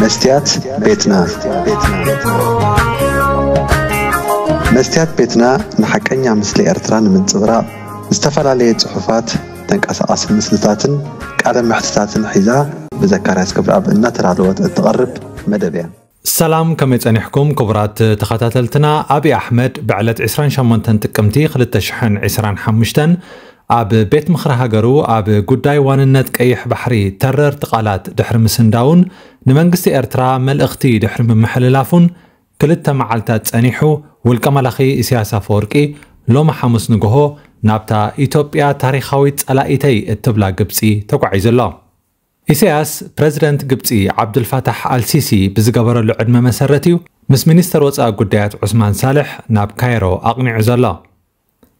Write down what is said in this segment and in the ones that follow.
መስትያት ቤትና። መስትያት ቤትና ንሓቀኛ ምስሊ ኤርትራ ንምንጽብራቕ ዝተፈላለየ ጽሑፋት፣ ተንቀሳቓሲ ምስልታትን ቃለ መሕትታትን ሒዛ ብዘካርያስ ክብረኣብ እናተዳለወት እትቐርብ መደብ እያ። ሰላም፣ ከመይ ጸኒሕኩም ክቡራት ተኸታተልትና? ኣብይ ኣሕመድ ብዕለት ዕስራን ሸሞንተን ጥቅምቲ ክልተ ሽሕን ዕስራን ሓሙሽተን ኣብ ቤት ምኽሪ ሃገሩ ኣብ ጉዳይ ዋንነት ቀይሕ ባሕሪ ተረርቲ ቃላት ድሕሪ ምስንዳውን ንመንግስቲ ኤርትራ መልእኽቲ ድሕሪ ምምሕልላፉን ክልተ መዓልታት ጸኒሑ፣ ውልቀ መላኺ ኢሳያስ ኣፈወርቂ ሎሚ ሓሙስ ንግሆ ናብታ ኢትዮጵያ ታሪኻዊት ጸላኢተይ እትብላ ግብጺ ተጓዒዙ ኣሎ። ኢሳያስ ፕረዚደንት ግብጺ ዓብዱልፋታሕ ኣልሲሲ ብዝገበረሉ ዕድመ መሰረት እዩ ምስ ሚኒስተር ወጻኢ ጉዳያት ዑስማን ሳልሕ ናብ ካይሮ ኣቕኒዑ ዘሎ።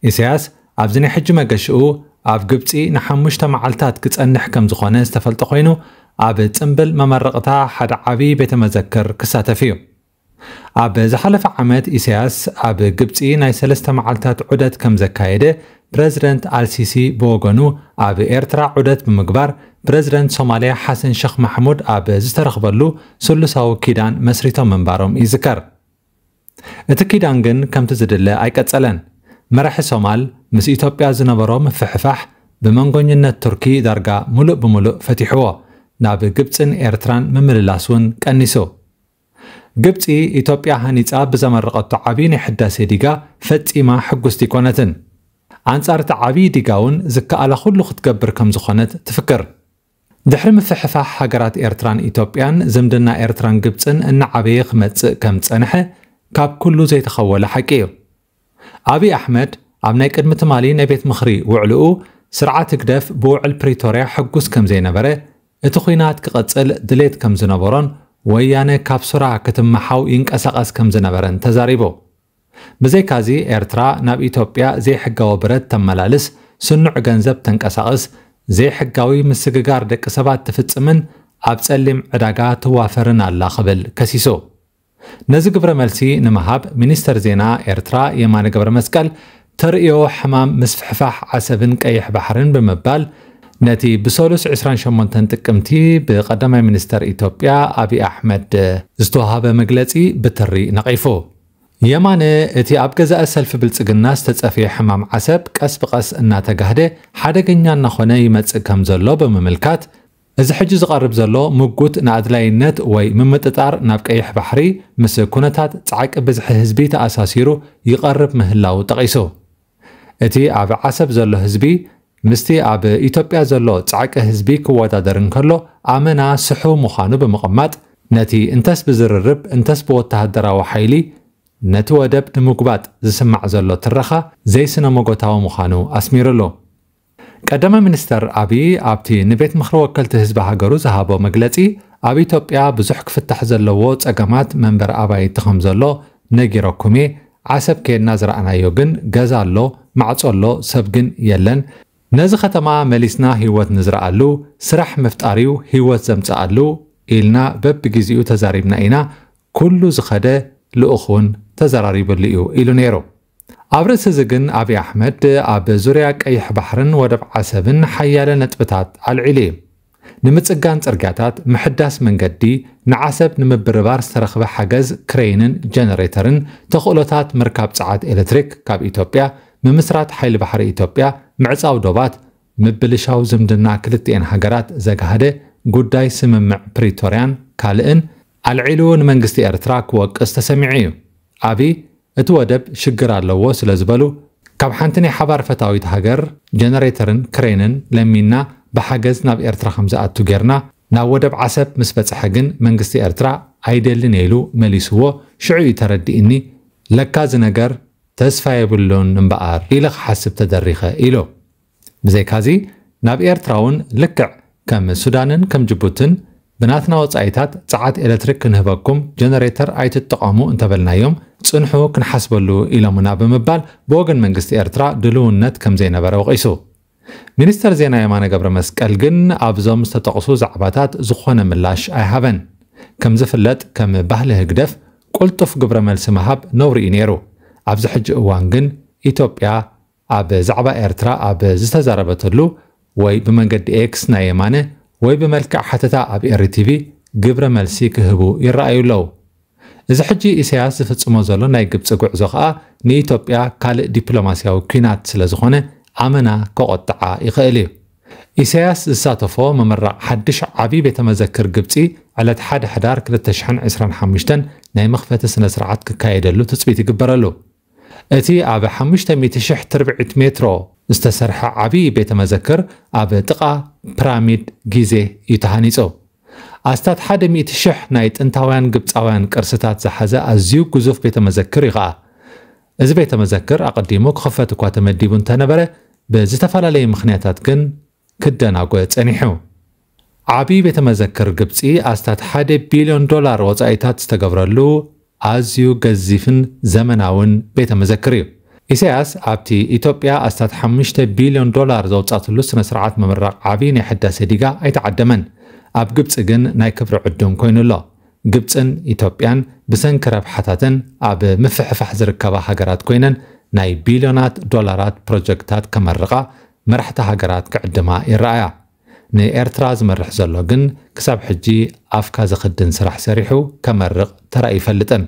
ኢሳያስ ኣብዚ ናይ ሕጂ መገሽኡ ኣብ ግብጺ ንሓሙሽተ መዓልታት ክጸንሕ ከም ዝኾነ ዝተፈልጠ ኮይኑ፣ ኣብ ጽምብል መመረቕታ ሓደ ዓቢ ቤተ መዘክር ክሳተፍ እዩ። ኣብ ዝሓለፈ ዓመት ኢሳያስ ኣብ ግብጺ ናይ ሰለስተ መዓልታት ዑደት ከም ዘካየደ ፕረዚደንት ኣልሲሲ ብወገኑ ኣብ ኤርትራ ዑደት ብምግባር ፕረዚደንት ሶማልያ ሓሰን ሸኽ ማሕሙድ ኣብ ዝተረኽበሉ ስሉሳዊ ኪዳን መስሪቶም ምንባሮም ይዝከር። እቲ ኪዳን ግን ከምቲ ዝድለ ኣይቀጸለን። መራሒ ሶማል ምስ ኢትዮጵያ ዝነበሮ ምፍሕፋሕ ብመንጎኝነት ቱርኪ ዳርጋ ሙሉእ ብሙሉእ ፈቲሕዎ፣ ናብ ግብጽን ኤርትራን ምምልላስ እውን ቀኒሱ። ግብጺ ኢትዮጵያ ሃኒጻ ብዘመረቐቶ ዓቢ ናይ ሕዳሴ ዲጋ ፈጺማ ሕጉስቲ ኣይኮነትን። ኣንጻር እቲ ዓቢ ዲጋ እውን ዝከኣላ ኩሉ ክትገብር ከም ዝኾነት ትፍክር። ድሕሪ ምፍሕፋሕ ሃገራት ኤርትራን ኢትዮጵያን ዝምድና ኤርትራን ግብጽን እናዓበየ ክመጽእ ከም ዝጸንሐ ካብ ኩሉ ዘይተኸወለ ሓቂ እዩ። ኣብይ ኣሕመድ ኣብ ናይ ቅድሚ ትማሊ ናይ ቤት ምኽሪ ውዕልኡ ስርዓት ህግደፍ ብውዕል ፕሪቶርያ ሕጉስ ከም ዘይነበረ፣ እቲ ኹናት ክቐጽል ድሌት ከም ዝነበሮን ወያነ ካብ ሱራ ክትመሓው ይንቀሳቐስ ከም ዝነበረን ተዛሪቡ። ብዘይካዚ ኤርትራ ናብ ኢትዮጵያ ዘይሕጋዊ ብረት ተመላልስ፣ ስኑዕ ገንዘብ ተንቀሳቕስ፣ ዘይሕጋዊ ምስግጋር ደቂ ሰባት ትፍጽምን ኣብ ጸሊም ዕዳጋ ትዋፈርን ኣላ ክብል ከሲሱ። ነዚ ግብረ መልሲ ንምሃብ ሚኒስተር ዜና ኤርትራ የማነ ገብረ መስቀል ተርእዮ ሕማም ምስፍሕፋሕ ዓሰብን ቀይሕ ባሕርን ብምባል ነቲ ብሰሉስ ዕስራን ሸሞንተን ጥቅምቲ ብቀዳማይ ሚኒስተር ኢትዮጵያ ኣብይ ኣሕመድ ዝተዋሃበ መግለጺ ብትሪ ነቒፉ። የማነ እቲ ኣብ ገዛኢ ሰልፊ ብልጽግና ዝተጸፍየ ሕማም ዓሰብ ቀስ ብቐስ እናተጋህደ ሓደገኛ እናኾነ ይመጽእ ከም ዘሎ ብምምልካት፣ እዚ ሕጂ ዝቐርብ ዘሎ ምጉት ንኣድላይነት ወይ ምምጥጣር ናብ ቀይሕ ባሕሪ ምስ ኩነታት ጻዕቂ ብዝሒ ህዝቢ ተኣሳሲሩ ይቐርብ ምህላዉ ጠቒሱ። እቲ ኣብ ዓሰብ ዘሎ ህዝቢ ምስቲ ኣብ ኢትዮጵያ ዘሎ ጻዕቂ ህዝቢ ክወዳደር እንከሎ ኣመና ስሑው ምዃኑ ብምቕማጥ፣ ነቲ እንተስ ብዝርርብ እንተስ ብወተሃደራዊ ሓይሊ ነቲ ወደብ ንምጉባጥ ዝስማዕ ዘሎ ትረኻ ዘይስነ መጎታዊ ምዃኑ ኣስሚሩሉ። ቀዳማይ ሚኒስተር ኣብይ ኣብቲ ንቤት ምኽሪ ወከልቲ ህዝቢ ሃገሩ ዝሃቦ መግለጺ፣ ኣብ ኢትዮጵያ ብዙሕ ክፍታሕ ዘለዎ ጸገማት መንበሪ ኣባይቲ ከም ዘሎ ነጊረኩም እየ፣ ዓሰብ ኬድና ዝረኣናዮ ግን ገዛ ኣሎ፣ ማዕጾ ኣሎ፣ ሰብ ግን የለን። ነዚ ከተማ መሊስና ህይወት ንዝረኣሉ ስራሕ ምፍጣር እዩ ህይወት ዘምጽኣሉ ኢልና በብግዜኡ ተዛሪብና ኢና። ኩሉ ዝኸደ ልኡኽ እውን ተዘራሪብሉ እዩ ኢሉ ነይሩ። ኣብ ርእሲ እዚ ግን ኣብይ ኣሕመድ ኣብ ዙርያ ቀይሕ ባሕርን ወደብ ዓሰብን ሓያለ ነጥብታት ኣልዒሉ እዩ። ንምጽጋን ጽርግያታት፣ ምሕዳስ መንገዲ፣ ንዓሰብ ንምብርባር ዝተረኽበ ሓገዝ ክሬይንን ጀነሬተርን፣ ተኽእሎታት ምርካብ ጸዓት ኤሌክትሪክ ካብ ኢትዮጵያ፣ ምምስራት ሓይሊ ባሕሪ ኢትዮጵያ፣ ምዕጻው ዶባት፣ ምብልሻው ዝምድና ክልቲኤን ሃገራት ዘጋህደ ጉዳይ ስምምዕ ፕሪቶርያን ካልእን ኣልዒሉ ንመንግስቲ ኤርትራ ክወቅስ ተሰሚዑ እዩ። ኣብይ እቲ ወደብ ሽግር ኣለዎ ስለ ዝበሉ፣ ካብ ሓንቲ ናይ ሓባር ፈታዊት ሃገር ጀነሬተርን ክሬንን ለሚንና ብሓገዝ ናብ ኤርትራ ከም ዝኣቱ ጌርና፣ ናብ ወደብ ዓሰብ ምስ በጽሐ ግን መንግስቲ ኤርትራ ኣይደልን እየ ኢሉ መሊስዎ። ሽዑ እዩ ተረዲእኒ፣ ለካ እዚ ነገር ተስፋ የብሉን እምበኣር ኢለ ክሓስብ ተደሪኸ ኢሉ። ብዘይካዚ ናብ ኤርትራ እውን ልክዕ ከም ሱዳንን ከም ጅቡትን ብናትና ወጻኢታት ጸዓት ኤሌክትሪክ ክንህበኩም ጀነሬተር ኣይትጠቐሙ እንተበልናዮም ጽንሑ ክንሓስበሉ ኢሎምና ብምባል ብወገን መንግስቲ ኤርትራ ድልውነት ከም ዘይነበረ ወቒሱ። ሚኒስተር ዜና የማነ ገብረ መስቀል ግን ኣብዞም ዝተጠቕሱ ዛዕባታት ዝኾነ ምላሽ ኣይሃበን። ከም ዝፍለጥ ከም ባህሊ ህግደፍ ቅልጡፍ ግብረ መልሲ ምሃብ ነውሪ እዩ ነይሩ። ኣብዚ ሕጂ እዋን ግን ኢትዮጵያ ኣብ ዛዕባ ኤርትራ ኣብ ዝተዛረበትሉ ወይ ብመንገዲ ኤክስ ናይ የማነ ወይ ብመልክዕ ሓተታ ኣብ ኤሪ ቲቪ ግብረ መልሲ ክህቡ ይረኣዩ ኣለዉ። እዚ ሕጂ ኢሳያስ ዝፍጽሞ ዘሎ ናይ ግብጺ ጉዕዞ ከኣ ንኢትዮጵያ ካልእ ዲፕሎማስያዊ ኲናት ስለ ዝኾነ ኣመና ከቖጥዓ ይኽእል እዩ። ኢሳያስ ዝሳተፎ ምምራቕ ሓድሽ ዓቢ ቤተ መዘክር ግብጺ ዕለት ሓደ ሕዳር ክልተ ሽሕን ዕስራን ሓሙሽተን ናይ መኽፈቲ ስነ ስርዓት ክካየደሉ ትጽቢት ይግበረሉ። እቲ ኣብ ሓሙሽተ ሚእቲ ሽሕ ትርብዒት ሜትሮ ዝተሰርሐ ዓቢ ቤተ መዘክር ኣብ ጥቓ ፒራሚድ ጊዜ እዩ ተሃኒጹ። ኣስታት ሓደ ሚእቲ ሽሕ ናይ ጥንታውያን ግብጻውያን ቅርስታት ዝሓዘ ኣዝዩ ግዙፍ ቤተ መዘክር እዩ ኸኣ። እዚ ቤተ መዘክር ኣቐዲሙ ክኽፈት እኳ ተመዲቡ እንተነበረ፣ ብዝተፈላለየ ምኽንያታት ግን ክደናጎ ጸኒሑ። ዓቢ ቤተ መዘክር ግብጺ ኣስታት ሓደ ቢልዮን ዶላር ወጻኢታት ዝተገብረሉ ኣዝዩ ገዚፍን ዘመናውን ቤተ መዘክር እዩ። ኢሳያስ ኣብቲ ኢትዮጵያ ኣስታት ሓሙሽተ ቢልዮን ዶላር ዘውጻትሉ ስነ ስርዓት ምምራቕ ዓቢ ናይ ሕዳሴ ዲጋ ኣይተዓደመን። ኣብ ግብጺ ግን ናይ ክብሪ ዕዱም ኮይኑ ኣሎ። ግብጽን ኢትዮጵያን ብሰንኪ ረብሓታተን ኣብ ምፍሕፋሕ ዝርከባ ሃገራት ኮይነን ናይ ቢልዮናት ዶላራት ፕሮጀክታት ከመርቓ መራሕቲ ሃገራት ክዕድማ ይረኣያ። ንኤርትራ ዝመርሕ ዘሎ ግን ክሳብ ሕጂ ኣፍካ ዘኽድን ስራሕ ሰሪሑ ከመርቕ ተራእዩ ይፈልጥን።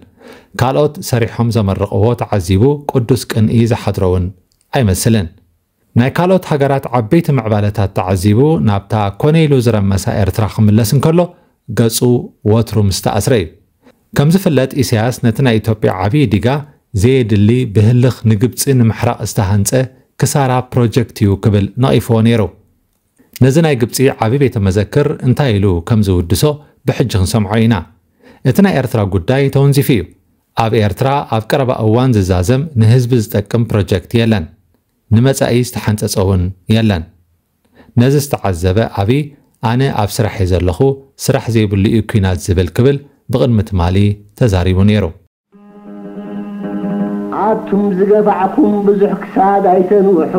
ካልኦት ሰሪሖም ዘመርቕዎ ተዓዚቡ ቅዱስ ቅንኢ ዝሓድሮ እውን ኣይመስልን። ናይ ካልኦት ሃገራት ዓበይቲ ምዕባለታት ተዓዚቡ ናብታ ኮነ ኢሉ ዝረመሳ ኤርትራ ክምለስ እንከሎ ገጹ ወትሩ ምስ ተኣስረ እዩ። ከም ዝፍለጥ ኢሳያስ ነቲ ናይ ኢትዮጵያ ዓብዪ ዲጋ ዘየድሊ ብህልኽ ንግብጺ ንምሕራቕ ዝተሃንጸ ክሳራ ፕሮጀክት እዩ ክብል ነቒፍዎ ነይሩ። ነዚ ናይ ግብጺ ዓቢ ቤተ መዘክር እንታይ ኢሉ ከም ዝውድሶ ብሕጂ ክንሰምዖ ኢና። እቲ ናይ ኤርትራ ጉዳይ ተወንዚፉ እዩ። ኣብ ኤርትራ ኣብ ቀረባ እዋን ዝዛዘም ንህዝቢ ዝጠቅም ፕሮጀክት የለን። ንመጻኢ ዝተሓንጸጸ እውን የለን። ነዚ ዝተዓዘበ ኣቢ ኣነ ኣብ ስራሕ እየ ዘለኹ፣ ስራሕ ዘይብሉ እዩ ኲናት ዝብል ክብል ብቕድሚ ትማሊ ተዛሪቡ ነይሩ። ኣቱም ዝገባዕኩም ብዙሕ ክሳድ ኣይተንውሑ፣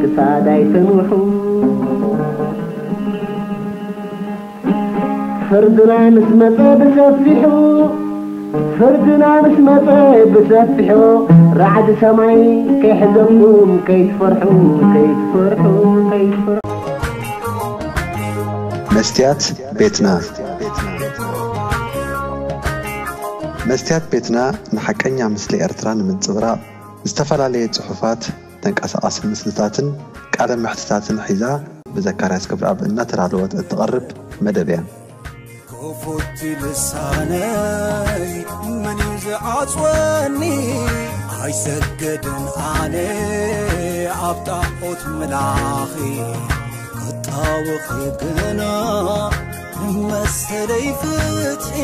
ክሳድ ኣይተንውሑ። ፍርድና ምስ መጸ ብሰፊሑ፣ ፍርድና ምስ መጸ ብሰፊሑ፣ ራዕዲ ሰማይ ከይሕዘኩም ከይትፈርሑ፣ ከይትፈርሑ፣ ከይትፈርሑ። መስትያት ቤትና። መስትያት ቤትና ንሓቀኛ ምስሊ ኤርትራ ንምንጽብራቕ ዝተፈላለየ ጽሑፋት፣ ተንቀሳቓሲ ምስልታትን ቃለ መሕትታትን ሒዛ ብዘካርያስ ክብረኣብ እናተዳለወት እትቐርብ መደብ እያ። ክፉት ልሳነይ መን እዩ ዝዓጽወኒ? ኣይሰገድን ኣነ ኣብ ጣዖት ምላኺ ክጣወኺ ግና መሰለይ ፍትሒ